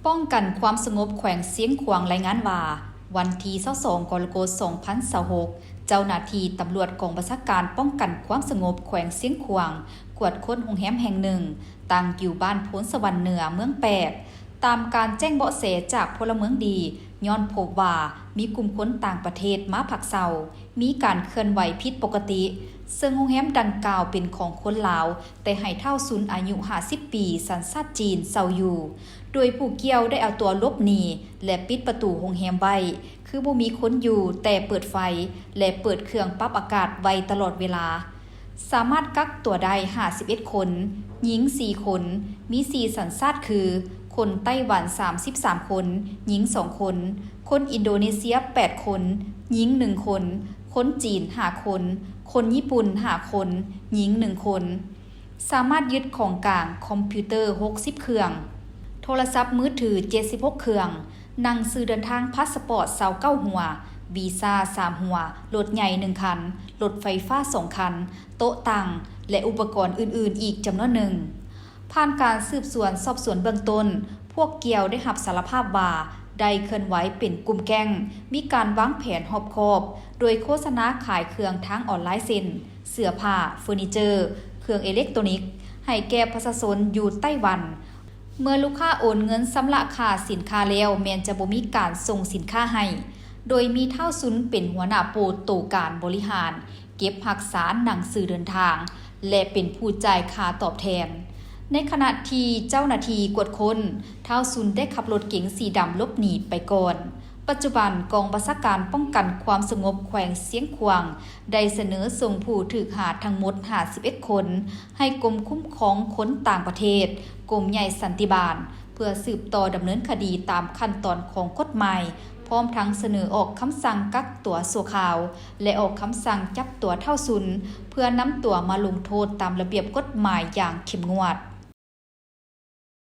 ປ້ອງກັນຄວາມສະຫງົບແຂວງຊຽງຂວາງລາຍງານວ່າ, ວັນທີຊາວສອງ ກໍລະກົດ ສອງພັນຊາວຫົກ ເຈົ້າໜ້າທີ່ຕຳຫຼວດກອງບັນຊາການປ້ອງກັນຄວາມສະຫງົບແຂວງຊຽງຂວາງ ກວດຄົ້ນໂຮງແຮມແຫ່ງໜຶ່ງ ຕັ້ງຢູ່ບ້ານໂພນສະຫວັນເໜືອ ເມືອງແປກ. ຕາມການແຈ້ງເບາະແສຈາກພົນລະເມືອງດີ, ຍ້ອນພົບວ່າມີກຸ່ມຄົນຕ່າງປະເທດມາພັກເຊົາ, ມີການເຄື່ອນໄຫວຜິດປົກກະຕິ, ເຊິ່ງໂຮງແຮມດັ່ງກ່າວເປັນຂອງຄົນລາວ, ແຕ່ໃຫ້ທ້າວຊຸນອາຍຸຫ້າສິບປີ ສັນຊາດຈີນເຊົ່າຢູ່, ໂດຍຜູ້ກ່ຽວໄດ້ເອົາຕົວຫຼົບໜີ ແລະ ປິດປະຕູໂຮງແຮມໄວ້, ຄືບໍ່ມີຄົນຢູ່, ແຕ່ເປີດໄຟ ແລະ ເປີດເຄື່ອງປັບອາກາດໄວ້ຕະຫຼອດເວລາ. ສາມາດກັກຕົວໄດ້ຫ້າສິບເອັດຄົນ, ຍິງສີ່ຄົນ, ມີສີ່ສັນຊາດຄື ຄົນໄຕ້ຫວັນສາມສິບສາມຄົນ, ຍິງສອງຄົນ, ຄົນອິນໂດເນເຊຍແປດຄົນ, ຍິງໜຶ່ງຄົນ, ຄົນຈີນຫ້າຄົນ, ຄົນຍີ່ປຸ່ນຫ້າຄົນ, ຍິງໜຶ່ງຄົນ. ສາມາດຍຶດຂອງກາງຄອມພິວເຕີຫົກສິບເຄື່ອງ, ໂທລະສັບມືຖືເຈັດສິບຫົກເຄື່ອງ, ໜັງສືເດີນທາງພາສະປອດຊາວເກົ້າຫົວ, ວີຊາສາມຫົວ, ລົດໃຫຍ່ໜຶ່ງຄັນ, ລົດໄຟຟ້າສອງຄັນ, ໂຕະຕັ່ງ ແລະ ອຸປະກອນອື່ນໆອີກຈຳນວນໜຶ່ງ. ຜ່ານການສືບສວນສອບສວນເບື້ອງຕົ້ນ, ພວກກ່ຽວໄດ້ຮັບສາລະພາບວ່າ ໄດ້ເຄື່ອນໄຫວເປັນກຸ່ມແກ້ງ, ມີການວາງແຜນຮອບຄອບ, ໂດຍໂຄສະນາຂາຍເຄື່ອງທາງອອນລາຍເຊັ່ນ ເສື້ອຜ້າ, ເຟີນີເຈີ, ເຄື່ອງເອເລັກໂຕນິກ ໃຫ້ແກ່ປະຊາຊົນຢູ່ໄຕ້ຫວັນ. ເມື່ອລູກຄ້າໂອນເງິນຊຳລະຄ່າສິນຄ້າແລ້ວ ແມ່ນຈະບໍ່ມີການສົ່ງສິນຄ້າໃຫ້, ໂດຍມີທ້າວຊຸນເປັນຫົວໜ້າໂປໂຕການບໍລິຫານ, ເກັບຮັກສາໜັງສືເດີນທາງ ແລະ ເປັນຜູ້ຈ່າຍຄ່າຕອບແທນ. ໃນຂະນະທີ່ເຈົ້າໜ້າທີ່ກວດຄົ້ນ, ທ້າວຊຸນໄດ້ຂັບລົດເກັງສີດຳຫຼົບໜີໄປກ່ອນ. ປັດຈຸບັນ, ກອງບັນຊາການປ້ອງກັນຄວາມສະຫງົບແຂວງຊຽງຂວາງ ໄດ້ສະເໜີສົ່ງຜູ້ຖືກຫາທັງໝົດຫ້າສິບເອັດຄົນ ໃຫ້ກົມຄຸ້ມຄອງຄົນຕ່າງປະເທດ, ກົມໃຫຍ່ສັນຕິບານ ເພື່ອສືບຕໍ່ດຳເນີນຄະດີຕາມຂັ້ນຕອນຂອງກົດໝາຍ, ພ້ອມທັງສະເໜີອອກຄຳສັ່ງກັກຕົວຊົ່ວຄາວ ແລະ ອອກຄຳສັ່ງຈັບຕົວທ້າວຊຸນ ເພື່ອນຳຕົວມາລົງໂທດຕາມລະບຽບກົດໝາຍຢ່າງເຂັ້ມງວດ.